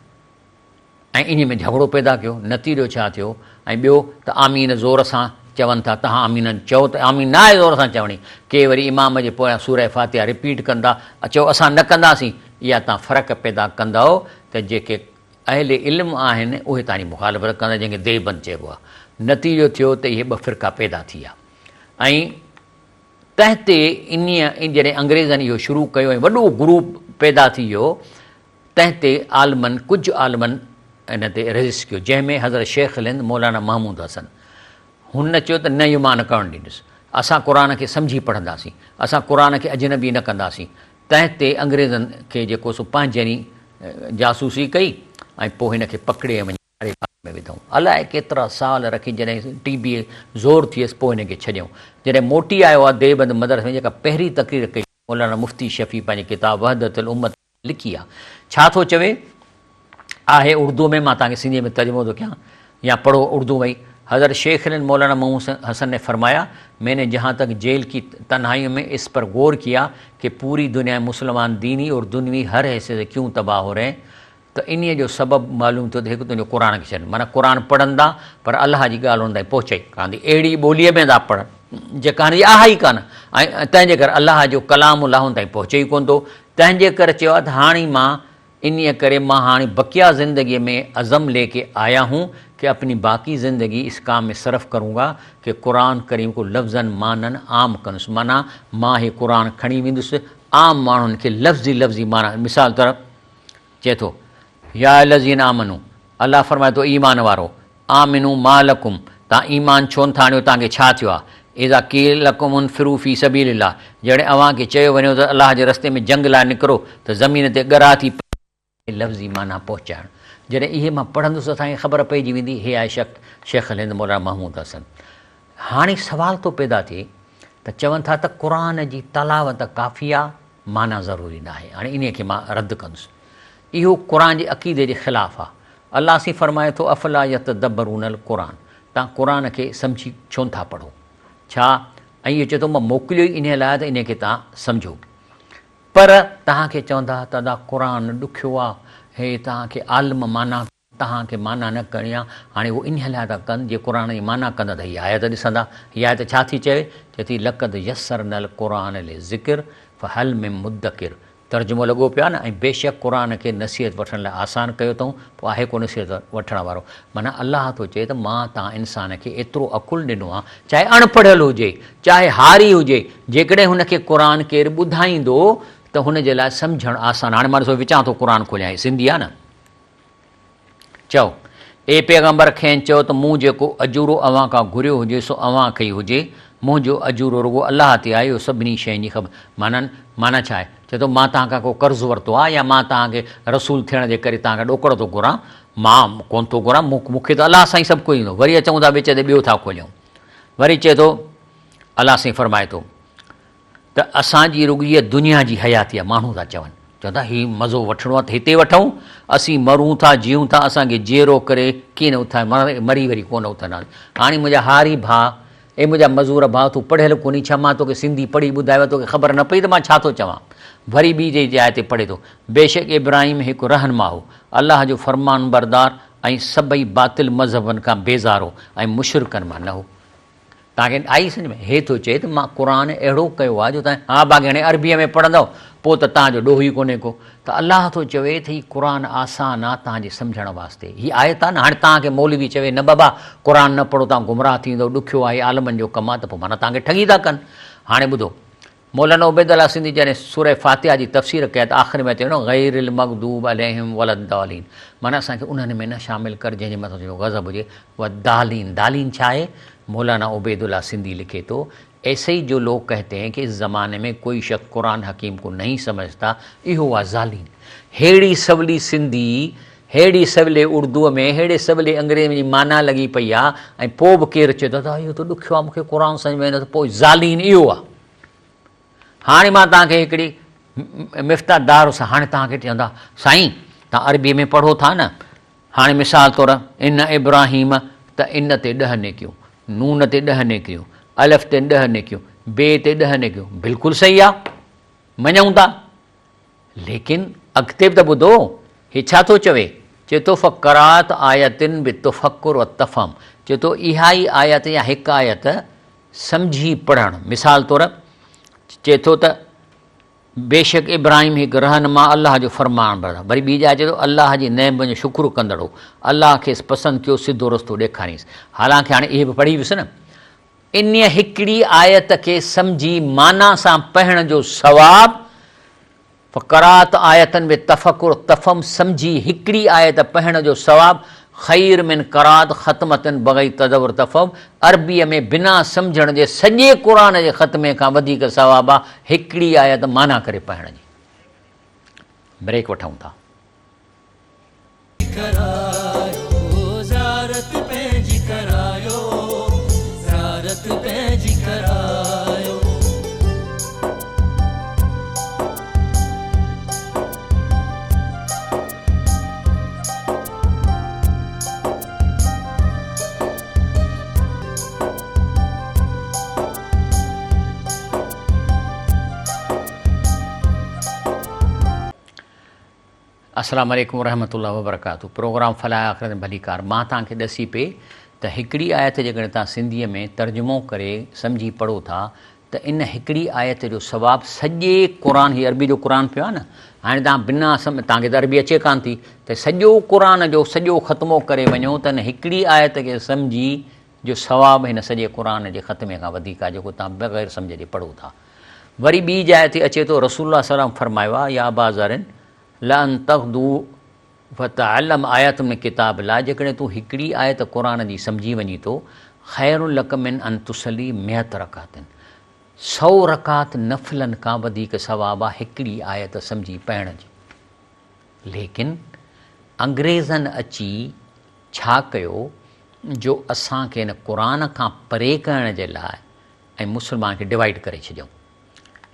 Speaker 2: ۽ انهي ۾ جهڳڙو پيدا ڪيو نتيجو ڇا ٿيو ۽ ٻيو ته آمين زور سان چون ٿا توهان آمين چئو ته آمين نه آهي زور سان چوڻي ڪي وري امام جي پويان سوره فاتحه رپيٽ ڪندا چئو اسان نه ڪنداسين اها توهان فرق پيدا ڪندؤ ته جيڪي اهل علم آهن اهي توهان جي مخالفت ڪندا جنهن کي ديوبند چئبو آهي. نتيجو ٿيو ته اهي ٻه فرقا پيدا ٿي ويا. ۽ تنهن تي انهيء جڏهن انگريزن اهو شروع ڪيو ۽ وڏو گروپ پيدا ٿي ويو، تنهن تي عالمن، ڪجهه عالمن ان تي ريزسٽ ڪيو، جنهن ۾ حضرت شيخ الهند مولانا محمود حسن، هن چيو ته نه اهو مان نه ڪرڻ ڏيندس، اسان قرآن کي سمجهي پڙهنداسين، اسان قرآن کي اجنبي نه ڪنداسين. تنهن تي انگريزن کي جيڪو سو پنهنجن ئي جاسوسي ڪئي ۽ پوء هن کي پڪڙي ۽ وڃي ڪاري باغ ۾ وڌائون. الائي ڪيترا سال رکي جڏهن ٽي بي زور ٿيس پوء هن کي ڇڏيائون. جڏهن موٽي آيو آ ديوبند مدرسي ۾ جيڪا پهرين تقرير ڪئي مولانا مفتي شفيع پنهنجي ڪتاب وحدت الامت ۾ لکي آ. ڇا ٿو چوي آهي اردو ۾ مان توهان کي سنڌيء ۾ ترجمو ٿو ڪيان يا پڙهو اردو ۾ ئي. حضرت شيخ الهند مولانا محمود حسن ني فرمايا مين ني جهان تڪ جيل ڪي تنهائيون ۾ اس پر غور ڪيا ڪي پوري دنيا ۾ مسلمان ديني اور دنيوي هر حيثيت سي ڪيون تباهه هو رهي هين ته انهيء جو سبب معلوم ٿيو ته هڪ تنهنجو قرآن کي ڇڏن معنيٰ قرآن پڙهن ٿا پر الله جي ڳالهه انهن تائين پهچي ئي ڪانه ٿي اهڙي ٻوليء ۾ ٿا پڙهن جيڪا هن جي آهي ئي ڪانه ۽ تنهن جي ڪري الله جو ڪلام الله انهن تائين پهچي ئي ڪونه ٿو تنهن جي ڪري چيو آهي ته هاڻي مان انهيء ڪري مان هاڻي بقيه زندگيء ۾ عزم لي ڪي آيا هون ڪي اپني باقي زندگي اس ڪام ۾ صرف ڪرون گا ڪي قرآن ڪريم ڪو لفظن معنن عام ڪندس معنيٰ مان هي قرآن کڻي ويندس عام ماڻهن کي لفظي لفظي معنيٰ مثال طور چئي ٿو، يا الذين آمنو، الله فرمائي ٿو ايمان وارؤ، آمنو ما لڪم، توهان ايمان ڇو نٿا آڻيو توهان کي ڇا ٿيو آهي، اذا قيل لڪم انفرو في سبيل الله، جڏهن اوهان کي چيو وڃيو ته الله جي رستي ۾ جنگ لاء نڪرو ته زمين تي ڳرا ٿي پئو. لفظي معنيٰ پهچائڻ، جڏهن اهي مان پڙهندس ته اسان کي خبر پئجي ويندي، هي آهي شخص شيخ الهند مولانا محمود حسن. هاڻي سوال ٿو پيدا ٿئي ته چون ٿا ته قرآن جي تلاوت ڪافي آهي، معنيٰ ضروري ناهي. هاڻي انهيء کي مان رد ڪندس. اهو قرآن جي عقيدي جي خلاف آهي. الله سائين فرمائي ٿو افلا يتدبرون القرآن توهان قرآن کي سمجهي ڇونه ٿا پڙهو؟ ڇا ۽ اهو چئي ٿو مان موڪليو ئي انهيء لاء ته انهيء کي توهان سمجهو. پر توهان کي چوندا ته ادا قرآن ڏکيو آهي، هي توهان کي عالم معنيٰ توهان کي معنيٰ نه ڪرڻي آ، هاڻي هو انهيء لاء ٿا ڪن، جي قرآن جي معنيٰ ڪندا ته هيء آيت ڏسندا، هيء آيت ڇا ٿي چوي؟ چئي ٿي، لقد يسرنا القرآن للذڪر فهل من مدڪر ترجمو لڳو پيو آ نه، ۽ بيشڪ قرآن کي نصيحت وٺڻ لاء آسان ڪيو اٿئون، پوء آهي ڪو نصيحت وٺڻ وارو؟ معنيٰ الله ٿو چئي ته مان توهان انسان کي ايترو عقل ڏنو آ، چاهي اڻ پڙهيل هجي، چاهي هاري هجي، جيڪڏهن هن کي قرآن ڪير ٻڌائيندو ته هن جي لاء سمجهڻ آسان آ. هاڻي مان ڏسو وچان ٿو قرآن کوليان، هي سنڌي آ نه. چؤ، اي پيغمبر کين چئو ته مون جيڪو اجورو اوهان کان گهريو هجي سو اوهان کي ئي هجي، منهنجو اجورو رڳو الله تي آهي، اهو سڀني شين جي خبر معنيٰ معنيٰ ڇا آهي؟ چئي ٿو مان توهان کان ڪو قرض ورتو آهي يا مان توهان کي رسول ٿيڻ جي ڪري توهان کان ڏوڪڙ ٿو گهران؟ مان ڪونه ٿو گهران، مون کي ته الله سائين سڀ ڪجهه ڏيندو. وري اچون ٿا وچ تي ٻيو ٿا کوليون. وري چئي ٿو الله سائين فرمائي ٿو. ته اسان جي رڳي هيء دنيا جي حياتي آهي، ماڻهو ٿا چون، چون ٿا هي مزو وٺڻو آهي ته هتي وٺون، اسين مرون ٿا جيئون ٿا، اسان کي جيئرو ڪري ڪين اٿائي، مري وري ڪونه اٿنداسين. هاڻي منهنجا هاري ڀاء، اي منهنجا مزور ڀاء، تون پڙهيل ڪونهين ڇا؟ مان توکي سنڌي پڙهي ٻڌايو آهي، توکي خبر نه پئي ته مان ڇا ٿو چوان؟ وري ٻي جي جاء تي پڙهي ٿو، بيشڪ ابراهيم هڪ رهنما هو، الله جو فرمانبردار ۽ سڀئي باطل مذهبن کان بيزار هو ۽ مشرڪن مان نه هو. توهان کي آئي سمجهه ۾ هي ٿو چئي ته مان قرآن اهڙو ڪيو آهي جو توهان ها باقي هاڻي عربيء ۾ پڙهندؤ پوء ته توهان جو ڏوهه ئي ڪونهي ڪو ته الله ٿو چوي ته هي قرآن آسان آهي توهان جي سمجهڻ واسطي هي آيت آهي نه هاڻي توهان کي مولوي چوي نه بابا قرآن نه پڙهو توهان گمراهه ٿي ويندؤ ڏکيو آهي عالمن جو ڪم آهي ته پوء معنيٰ توهان کي ٺڳي ٿا ڪن هاڻي ٻڌو مولانا عبيدالله سنڌي جڏهن سوره فاتحه جي تفسير ڪئي ته آخر ۾ چيو غير المغضوب عليهم ولا الضالين معنيٰ اسان کي انهن ۾ نه شامل ڪر جنهن جي مٿان تنهنجو غضب هجي والضالين ضالين ڇا آهي مولانا عبيدالله سنڌي لکي ٿو ايسي ئي جو لوگ ڪهتي هين ڪه اس زماني ۾ ڪوئي شخص قرآن حڪيم ڪو نهين سمجهتا اهو آ ضالين ههڙي سولي سنڌي ههڙي سولي اردوء ۾ ههڙي سولي انگريزي ۾ جي معنيٰ لڳي پئي آ ۽ پوء به ڪير چئي ٿو ته اهو ته ڏکيو آ مون کي قرآن سمجهه ۾ نه ته پوء ضالين اهو آ. هاڻي مان توهان کي هڪڙي مفتاح دار سان هاڻي توهان کي چوندا سائين توهان عربيء ۾ پڙهو ٿا نه هاڻي مثال طور ان ابراهيم ته ان تي ڏهه نيڪيون نون تي ڏهه نيڪيون الف تي ڏهه نيڪيون بي تي ڏهه نيڪيون بلڪل صحيح آ مڃون ٿا ليڪن اڳتي به ته ٻڌو، هي ڇا ٿو چوي؟ چئي ٿو فقرات آيتن بالتفڪر والتفهم چئي ٿو اها ئي آيت يا هڪ آيت سمجهي پڙهڻ، مثال طور چئي ٿو ته بيشڪ ابراهيم هڪ رهنما الله جو فرمانبردار، وري ٻي جاء چئي ٿو الله جي نعمتن جو شڪر ڪندڙ هو، الله کيس پسند ڪيو سڌو رستو ڏيکارينس، حالانڪه هاڻي اهي به پڙهي ويس نه. انهيء هڪڙي آيت کي سمجهي معنيٰ سان پڙهڻ جو ثواب، فقرات آيتن بتفڪر تفهم سمجهي هڪڙي آيت پڙهڻ جو ثواب، خير من قرات ختمة بغير تدبر تفهم عربيء ۾ بنا سمجهڻ جي سڄي قرآن جي ختمي کان وڌيڪ ثواب آ هڪڙي آيت معنيٰ ڪري پڙهڻ جي. بريڪ وٺون ٿا.
Speaker 1: ڪرايو زيارت پنهنجي ڪرايو زيارت پنهنجي ڪرايو.
Speaker 2: السلام عليڪم ورحمة الله وبرڪاته پروگرام فلاح آخرت ۾ ڀليڪار مان توهان کي ڏسي پئي ته هڪڙي آيت جيڪڏهن توهان سنڌيء ۾ ترجمو ڪري سمجهي پڙهو ٿا ته ان هڪڙي آيت جو ثواب سڄي قرآن هي عربي جو قرآن پيو آهي نه هاڻي توهان بنا سم توهان کي ته عربي اچي ڪانه ٿي ته سڄو قرآن جو سڄو ختمو ڪري وڃو ته ان هڪڙي آيت کي سمجهي جو ثواب هن سڄي قرآن جي ختمي کان وڌيڪ آهي جيڪو توهان بغير سمجهه جي پڙهو ٿا وري ٻي جاء تي اچي ٿو رسول الله صلي الله عليه وسلم فرمايو آهي يا ابا ذر لان تغدو فتعلم آيات من ڪتاب الله جيڪڏهن تون هڪڙي آيت قرآن جي سمجهي وڃين ٿو خير لڪ من ان تصلي مئة رڪعت سو رڪعت نفلن کان وڌيڪ ثواب آهي هڪڙي آيت سمجهي پڙهڻ جي ليڪن انگريزن اچي ڇا ڪيو جو اسان کي هن قرآن کان پري ڪرڻ جي لاء ۽ مسلمان کي ڊوائيڊ ڪري ڇڏيائون.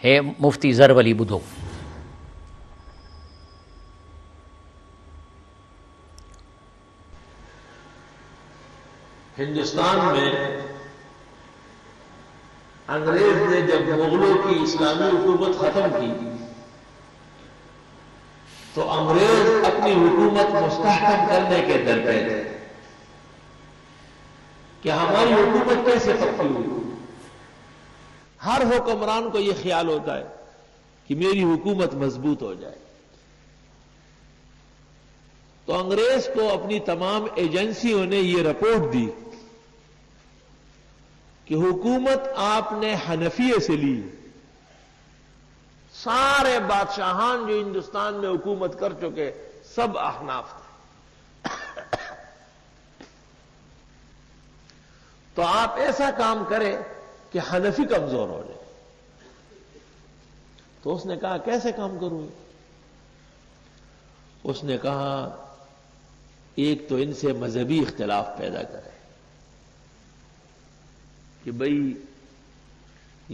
Speaker 2: هي مفتي زر ولي ٻڌو.
Speaker 3: هندستان ۾ انگريز ني جب مغلو ڪي اسلامي حڪومت ختم ڪي تو انگريز اپني حڪومت مستحڪم ڪرني ڪي در پي ٿي. کہ ہماری حکومت کیسے پکی ہوئی۔ ہر حکمران کو یہ خیال ہوتا ہے کہ میری حکومت مضبوط ہو جائے۔ تو انگریز کو اپنی تمام ایجنسیوں نے یہ رپورٹ دی کہ حکومت آپ نے حنفیے سے لی، سارے بادشاہان جو ہندوستان میں حکومت کر چکے سب احناف تھے۔ تو آپ ایسا کام کریں کہ حنفی کمزور ہو جائے۔ تو اس نے کہا کیسے کام کروں؟ اس نے کہا ایک تو ان سے مذہبی اختلاف پیدا کرے کہ بھئی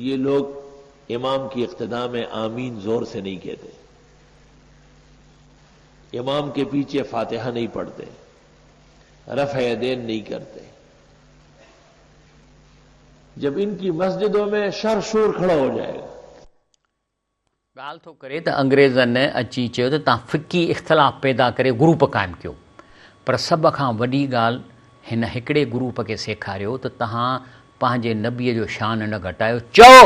Speaker 3: یہ لوگ امام کی اقتدا میں آمین زور سے نہیں کہتے، امام کے پیچھے فاتحہ نہیں پڑھتے، رفع یدین نہیں کرتے۔ جب ان کی مسجدوں میں شر شور کھڑا ہو جائے گا۔
Speaker 2: ڳالهه ٿو ڪري ته انگريزن اچي چيو ته توهان فقهي اختلاف پيدا ڪري گروپ قائم ڪيو پر سڀ کان وڏي ڳالهه هن هڪڙي گروپ کي سيکاريو ته توهان پنهنجي نبيء جو شان نه گهٽايو چئو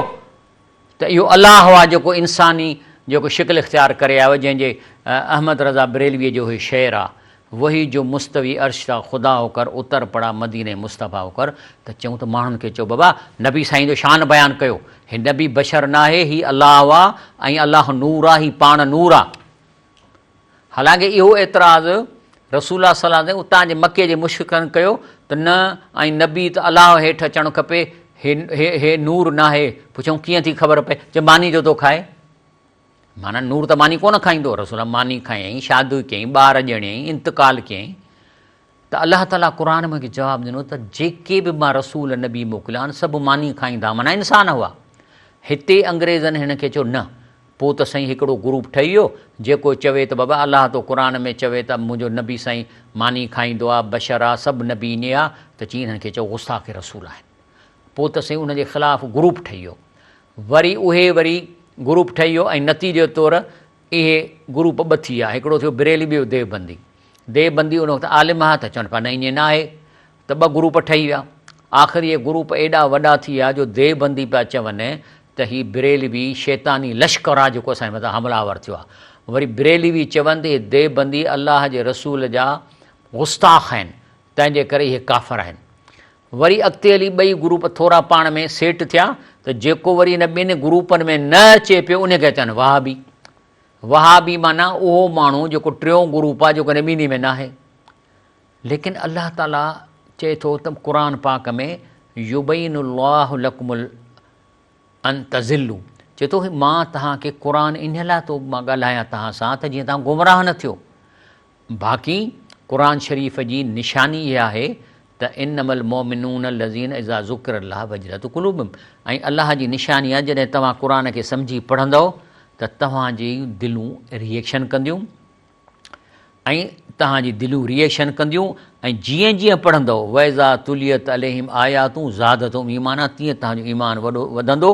Speaker 2: ته اهو الله آهي جيڪو انساني جيڪو شڪل اختيار ڪري آيو جنهن جي احمد رضا بريلويء جو هي شعر آ وهي جو مستوي عرش تا خدا هو ڪر اتر پڙا مديني مصطفيٰ هو ڪر ته چئون ته ماڻهن کي چئو بابا نبي سائين جو شان بيان ڪيو هي نبي بشر ناهي هي الله آ ۽ الله نور آ هي پاڻ نور آ. حالانڪه اهو اعتراض رسول الله صلي الله عليه وسلم اتان جي مڪي جي مشرڪن ڪيو ته نه ۽ نبي ته الله هيٺ اچڻ کپي هي هي هي نور ناهي پڇيائون ڪيئن ٿي خبر پئي چي ماني جو ٿو کائي معنيٰ نور ته ماني ڪونه کائيندو رسول الله ماني کايائين شادي ڪيائين ٻار ڄڻيائين انتقال ڪيائين ته الله تعاليٰ قرآن ۾ جواب ڏنو ته جيڪي به مان رسول نبي موڪليا آهن سڀ ماني کائيندا معنيٰ انسان هئا هتي انگريزن هن کي چيو نه پوء ته سائين هڪڙو گروپ ٺهي ويو جيڪو چوي ته بابا الله ٿو قرآن ۾ چوي ته منهنجو نبي سائين ماني کائيندو آ بشر آ سڀ نبي ائين آ ته چي انهن کي چئو گستاخ رسول آهن پوء ته سائين ان جي خلاف گروپ ٺهي ويو وري اهي وري گروپ ٺهي ويو ۽ نتيجي طور اهي گروپ ٻه ٿي ويا هڪڙو ٿيو بريلي ٻيو ديوبندي ديوبندي ان وقت عالم ها ته چون پيا نه ائين نه آهي ته ٻه گروپ ٺهي ويا. آخر اهي گروپ ايڏا وڏا ٿي ويا جو ديوبندي پيا چون ته هي بريلوي شيطاني لشڪر آهي جيڪو اسان جي مٿان حمله آور ٿيو آهي. وري بريلوي چون ته اهي ديوبندي الله جي رسول جا گستاخ آهن تنهن جي ڪري اهي ڪافر آهن. وري اڳتي هلي ٻئي گروپ ٿورا پاڻ ۾ سيٽ ٿيا ته جيڪو وري ان ٻن گروپن ۾ نه اچي پيو ان کي چون وهابي. وهابي معنيٰ اهو ماڻهو جيڪو ٽيون گروپ آهي جيڪو ان ٻنهي ۾ ناهي. ليڪن الله تعاليٰ چئي ٿو ته قرآن پاڪ ۾ يبين الله لڪم ان تضلوا چئي ٿو مان توهان کي قرآن ان لاء ٿو مان ڳالهايان توهان سان ته جيئن توهان گمراهه نه ٿيو. باقي قرآن شريف جي نشاني اها آهي ته انما المومنون الذين اذا ذڪر الله وجلت قلوبهم ۽ الله جي نشاني آهي جڏهن توهان قرآن کي سمجهي پڙهندؤ ته توهان جي دلون ريئيڪشن ڪنديون ۽ توهان جي دليون ريئيڪشن ڪنديون ۽ جيئن جيئن پڙهندؤ واذا تليت عليهم آياته زادتهم ايمانا تيئن توهان جو ايمان وڏو وڌندو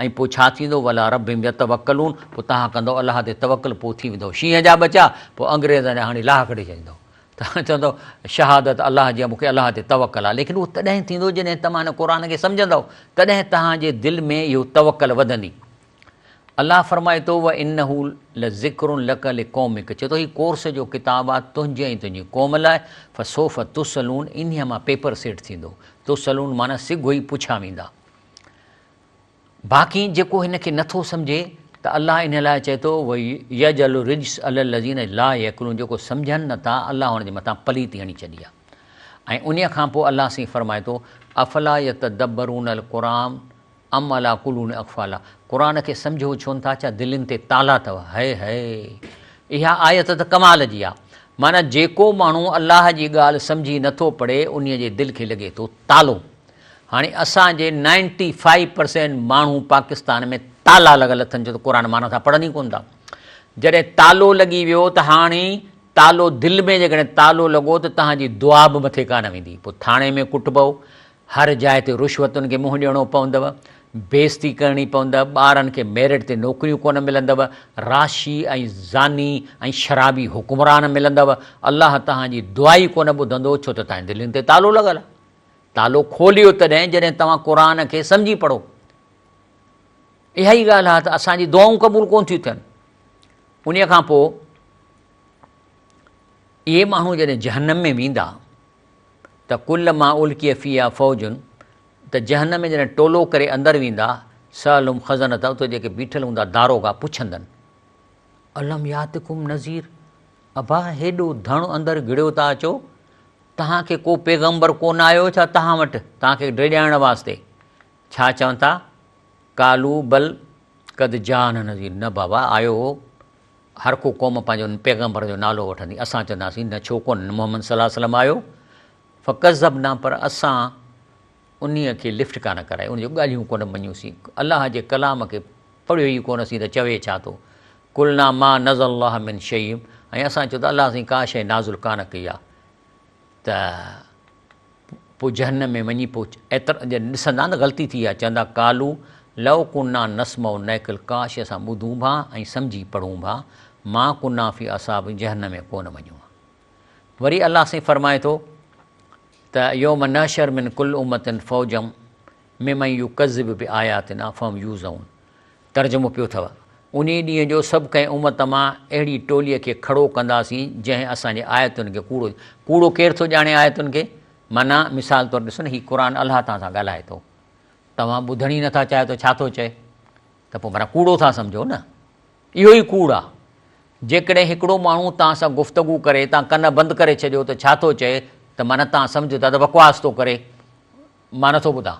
Speaker 2: ۽ پوء ڇا ٿيندو وعلي ربهم يتوڪلون پوء توهان ڪندؤ الله تي توڪل پوء ٿي ويندؤ شينهن جا ٻچا پوء انگريزن جا هڻي لاهه ڪڍي ڇڏيندؤ توهان چوندؤ شهادت الله جي آهي مون کي الله تي توڪل آهي ليڪن اهو تڏهن ٿيندو جڏهن توهان هن قرآن کي سمجهندؤ تڏهن توهان جي دل ۾ اهو توڪل وڌندي. الله فرمائي ٿو وانه لذڪر لک لقومک چئي ٿو هي ڪورس جو ڪتاب آهي تنهنجي ۽ تنهنجي قوم لاء فسوف تسئلون انهيء مان پيپر سيٽ ٿيندو تسئلون معنيٰ سگهو ئي پڇيا ويندا باقي جيڪو هن کي نٿو سمجهي ته الله ان لاء چئي ٿو ويجعل الرجس علي الذين لا يعقلون جيڪو سمجهن نٿا الله هن جي مٿان پليتي هڻي ڇڏي آهي ۽ انهيء کان پوء الله سائين فرمائي ٿو افلا يتدبرون القرآن ام علی قلون اقفالها قرآن کي سمجهو ڇونه ٿا ڇا دلين تي تالا اٿو هئي هئي اها آيت ته ڪمال جي آ معنيٰ جيڪو ماڻهو الله جي ڳالهه سمجهي نٿو پڙهي انهي جي دل کي لڳي ٿو تالو هاڻي اسان جي نائنٽي فائيو پرسينٽ ماڻهو پاڪستان ۾ تالا لڳل اٿن ڇو ته قرآن معنيٰ سان پڙهن ئي ڪونه ٿا جڏهن تالو لڳي ويو ته هاڻي تالو دل ۾ جيڪڏهن تالو لڳو ته توهان جي دعا به مٿي ڪانه ويندي پوء ٿاڻي ۾ ڪٽبو هر جاء تي رشوتن کي منهن ڏيڻو پوندو، بيعزتي ڪرڻي پوندء، ٻارن کي ميرٽ تي نوڪريون ڪونه ملندو، راشي ۽ زاني ۽ شرابي حڪمران ملندو، الله توهان جي دعا ئي ڪونه ٻڌندو ڇو ته توهان جي دلين تي تالو لڳل آهي. تالو کوليو تڏهن جڏهن توهان قرآن کي سمجهي پڙهو. اها ئي ڳالهه آهي ته اسان جي دعائون قبول ڪونه ٿيون ٿين. انهيء کان پوء اهي ماڻهو جڏهن جهنم ۾ ويندا ته ڪل ما القي فيها فوج ته جهنم ۾ جڏهن ٽولو ڪري اندر ويندا، سألهم خزنتها اتي جيڪي بيٺل هوندا داروغا پڇندن، الم ياتڪم نذير ابا هيڏو ڌڻ اندر گهڙيو ٿا اچو، توهان کي ڪو پيغمبر ڪونه آيو ڇا توهان وٽ توهان کي ڊيڄائڻ واسطي؟ ڇا چون ٿا، قالوا بل قد جاءنا نذير نه بابا آيو هو، هر ڪو قوم پنهنجو پيغمبر جو نالو وٺندي، اسان چونداسين نه ڇو ڪونه محمد صلي الله عليه وسلم آيو، فڪذبنا پر اسان انهيء کي لفٽ ڪانه ڪرائي، ان جون ڳالهيون ڪونه مڃيوسين، الله جي ڪلام کي پڙهيو ئي ڪونه سين ته چوي ڇا ٿو، قلنا ما نزل الله من شيء ۽ اسان چيو ته الله سائين ڪا شيء نازل ڪانه ڪئي آهي ته پوء جهنم ۾ وڃي پوء ايتر جڏهن ڏسندا نه غلطي ٿي آهي چوندا قالو لو ڪنا نسمع نعقل ڪاش اسان ٻڌون به ها ۽ سمجهي پڙهون به ها ما ڪنا في اصحاب جهنم ۾ ڪونه وڃون ها وري الله سائين فرمائي ٿو ته يوم نحشر من ڪل امة فوجا ممن يڪذب بآياتنا فهم يوزعون ترجمو پيو اٿو، انهيء ڏينهن جو سڀ ڪنهن امت مان اهڙي ٽوليء کي کڙو ڪنداسين، جنهن اسان جي آيتن کي ڪوڙو ڪوڙو ڪير ٿو ڄاڻي آيتن کي؟ معنيٰ، مثال طور ڏسو نه هي قرآن الله توهان سان ڳالهائي ٿو، توهان ٻڌڻ ئي نٿا چاهيو ته ڇا ٿو چئي؟ ته پوء معنيٰ ڪوڙو ٿا سمجهو نه؟ اهو ئي ڪوڙ آهي. جيڪڏهن هڪڙو ماڻهو توهان سان گفتگو ڪري، توهان ڪن بند ڪري ڇڏيو ته ڇا ٿو چئي ته معنيٰ توهان سمجهو ٿا ته بڪواس ٿو ڪري، مان نٿو ٻڌان.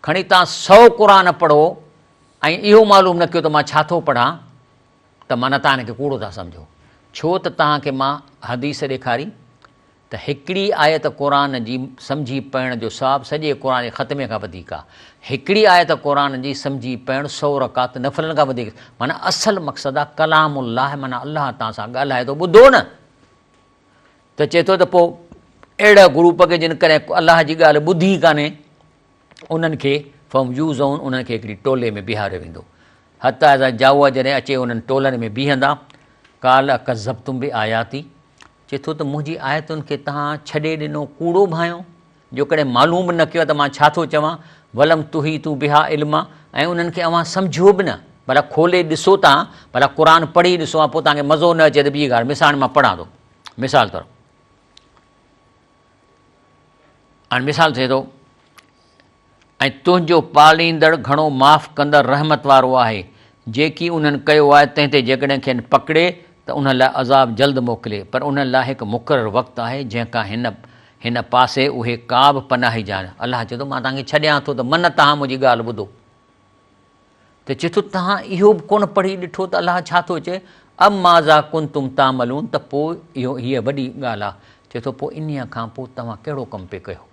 Speaker 2: کڻي توهان سو قرآن پڙهو ۽ اهو معلوم نه ڪيو ته مان ڇا ٿو پڙهان ته معنيٰ توهان هن کي ڪوڙو ٿا سمجهو. ڇو ته توهان کي مان حديث ڏيکاري ته هڪڙي آيت قرآن جي سمجهي پڙهڻ جو ثواب سڄي قرآن جي ختمي کان وڌيڪ آهي. هڪڙي آيت قرآن جي سمجهي پڙهڻ سو رڪعت نفلن کان وڌيڪ معنيٰ اصل مقصد آهي ڪلام الله معنيٰ الله توهان سان ڳالهائي ٿو ٻڌو نه. ته چئي ٿو ته پوء اهڙا گروپ کي جن ڪڏهن الله جي ڳالهه ٻڌي ئي ڪانهي انهن کي فهم يوزعون انهن کي هڪڙي ٽولي ۾ بيهاريو ويندو حتيٰ اذا جاءوا جڏهن اچي انهن ٽولن ۾ بيهندا قال اڪذبتم بآياتي چئي ٿو ته منهنجي آيتن کي توهان ڇڏي ڏنو ڪوڙو ڀانيو جو ڪڏهن معلوم به نه ڪيو ته مان ڇا ٿو چوان، ولم تحيطوا بها علما ۽ انهن کي اوهان سمجهيو به نه، ڀلا کولي ڏسو تان، ڀلا قرآن پڙهي ڏسو ها پوء توهان کي مزو نه اچي ته ٻي ڳالهه، مثال مان پڙهان ٿو، مثال طور هاڻي مثال ٿئي ٿو، ۽ تنهنجو پاليندڙ گهڻو معاف ڪندڙ رحمت وارو آهي، جيڪي انهن ڪيو آهي تنهن تي جيڪڏهن کين پڪڙي ته انهن لاء عذاب جلد موڪلي، پر انهن لاء هڪ مقرر وقت آهي جنهن کان هن هن پاسي اهي ڪابه پناهي جا نه. الله چئي ٿو مان توهان کي ڇڏيان ٿو ته من توهان منهنجي ڳالهه ٻڌو. ته چئي ٿو توهان اهو به ڪونه پڙهي ڏٺو ته الله ڇا ٿو چئي، ام ماذا ڪنتم تعملون ته پوء اهو هيء وڏي ڳالهه آهي، چئي ٿو پوء انهيء کان پوء توهان ڪهڙو ڪم پئي ڪيو؟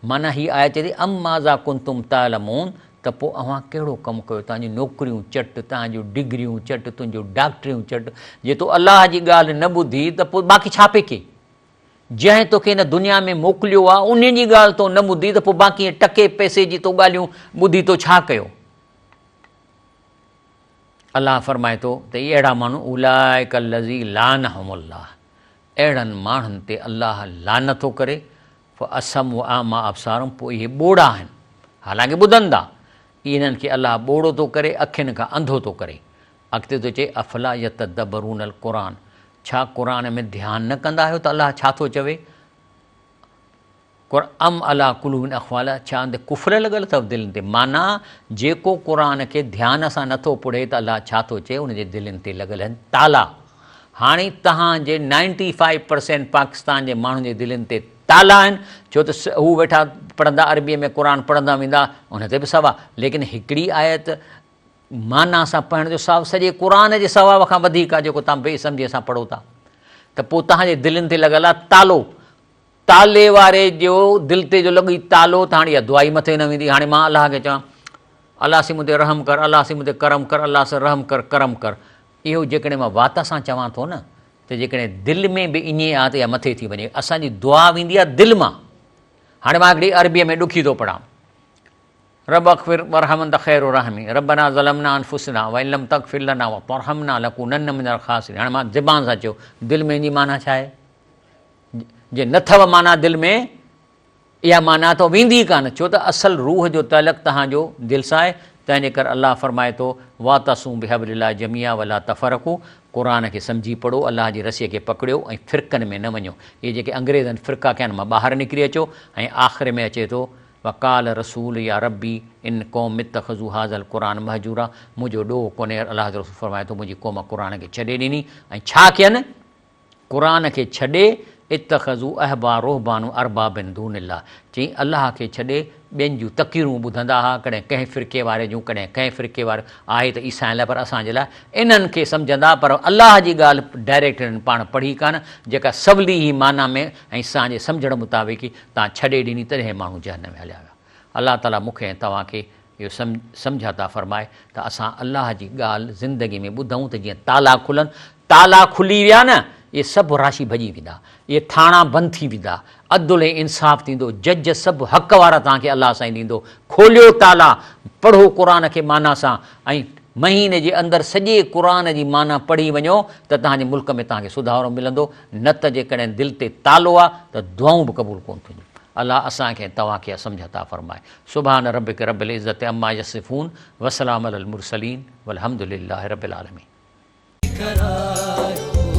Speaker 2: معنيٰ هيء آيت چئي ٿي ام ماذا ڪنتم تعلمون ته پوء اوهان ڪهڙو ڪم ڪيو، توهان جون نوڪريون چٽ، توهان جون ڊگريون چٽ، تنهنجون ڊاڪٽريون چٽ، جي تو الله جي ڳالهه نه ٻڌي ته پوء باقي ڇا پئي ڪيئي؟ جنهن توکي هن دنيا ۾ موڪليو آ، انهيء جي ڳالهه تو نه ٻڌي ته پوء باقي ٽڪي پئسي جي تو ڳالهيون ٻڌي تو ڇا ڪيو؟ الله فرمائي ٿو ته اهي اهڙا ماڻهو اولئڪ الذي لعنهم الله اهڙن ماڻهن تي الله لعنت ٿو ڪري فاصم واعمي ابصارهم پوء اهي ٻوڙا آهن حالانڪه ٻڌن ٿا انهن کي الله ٻوڙو ٿو ڪري اکين کان انڌو ٿو ڪري اڳتي ٿو چئي افلا يتدبرون القرآن ڇا قرآن ۾ ڌيان نه ڪندا آهيو ته الله ڇا ٿو چوي؟ ام عليٰ قلوب اقفالها ڇا ان تي قفل لڳل اٿو دلين تي؟ معنيٰ جيڪو قرآن کي ڌيان سان نٿو پڙهي ته الله ڇا ٿو چئي ان جي دلين تي لڳل آهن تالا. هاڻي توهان جي نائنٽي فائيو پرسينٽ پاڪستان جي ماڻهن جي دلين تي تالا آهن ڇو ته هو ويٺا پڙهندا عربيء ۾ قرآن پڙهندا ويندا ان تي به ثواب ليڪن هڪڙي آيت معنيٰ سان پڙهڻ جو ثواب سڄي قرآن جي ثواب کان وڌيڪ آهي جيڪو توهان بي سمجهيء سان پڙهو ٿا ته پوء توهان جي دلين تي لڳل آهي تالو. تالي واري جو دل تي جو لڳي تالو ته هاڻي اها دعا ئي مٿي نه ويندي. هاڻي مان الله کي چوان الله سين مون تي رحم ڪر، الله سين مون تي ڪرم ڪر، الله سين رحم ڪر، ڪرم ڪر. اهو جيڪڏهن مان وات سان چوان ٿو نه ته جيڪڏهن دل ۾ به ائين آهي ته اها مٿي ٿي وڃي. اسان جي دعا ويندي آهي دل مان. هاڻي مان هڪڙي عربيء ۾ ڏکي ٿو پڙهان. رب اغفر وارحم انت خير الراحمين ربنا ظلمنا انفسنا وان لم تغفر لنا وترحمنا لنڪونن من الخاسرين هاڻي مان زبان سان چيو دل ۾ ان جي معنيٰ ڇا آهي جي نه اٿو معنيٰ دل ۾ اها معنيٰ ته ويندي ئي ڪانه ڇو ته اصل روح جو تعلق توهان جو دل سان آهي تنهن جي ڪري الله فرمائي ٿو واعتصموا بحبل الله جميعا ولا تفرقوا قرآن کي سمجهي پڙهو الله جي رسي کي پڪڙيو ۽ فرقن ۾ نه وڃو اهي جيڪي انگريزن فرقا ڪيا آهن مان ٻاهر نڪري اچو ۽ آخر ۾ اچي ٿو وقال رسول يا ربي ان قوم اتخذوا هذا القرآن مهجورا منهنجو ڏوهه ڪونهي الله جو رسول فرمائي ٿو منهنجي قوم قرآن کي ڇڏي ڏني ۽ ڇا ڪين قرآن کي ڇڏي اتخذوا احبار رهبان ارباب من دون الله چئي الله کي ڇڏي ٻين جون تقريرون ٻڌندا ها ڪڏهن ڪنهن فرقي واري جون ڪڏهن ڪنهن فرقي واري آهي ته عيسائين لاء پر اسان جي لاء انهن کي سمجهندا پر الله جي ڳالهه ڊائريڪٽ انهن پاڻ پڙهي ڪانه جيڪا سولي هي معنيٰ ۾ ۽ اسان جي سمجهڻ مطابق تان ڇڏي ڏني تڏهن ماڻهو جهنم ۾ هليا ويا. الله تعالي مون کي ۽ توهان کي اهو سمجهه عطا فرمائي ته اسان الله جي ڳالهه زندگي ۾ ٻڌون ته جيئن تالا کلن، تالا کلي ويا نه اهي سڀ راشي ڀڄي ويندا، اهي ٿاڻا بند ٿي ويندا، عدل ۽ انصاف ٿيندو، جج سڀ حق وارا توهان کي الله سائين ڏيندو، کوليو تالا، پڙهو قرآن کي معنيٰ سان ۽ مهيني جي اندر سڄي قرآن جي معنيٰ پڙهي وڃو ته توهان جي ملڪ ۾ توهان کي سڌارو ملندو، نه ته جيڪڏهن دل تي تالو آ ته دعائون به قبول ڪونه ٿينديون. الله اسان کي ۽ توهان کي اها سمجهه عطا فرمائي. سبحان ربک رب العزت عما يصفون وسلام علي المرسلين والحمد لله رب العالمين.
Speaker 1: ڪرايو.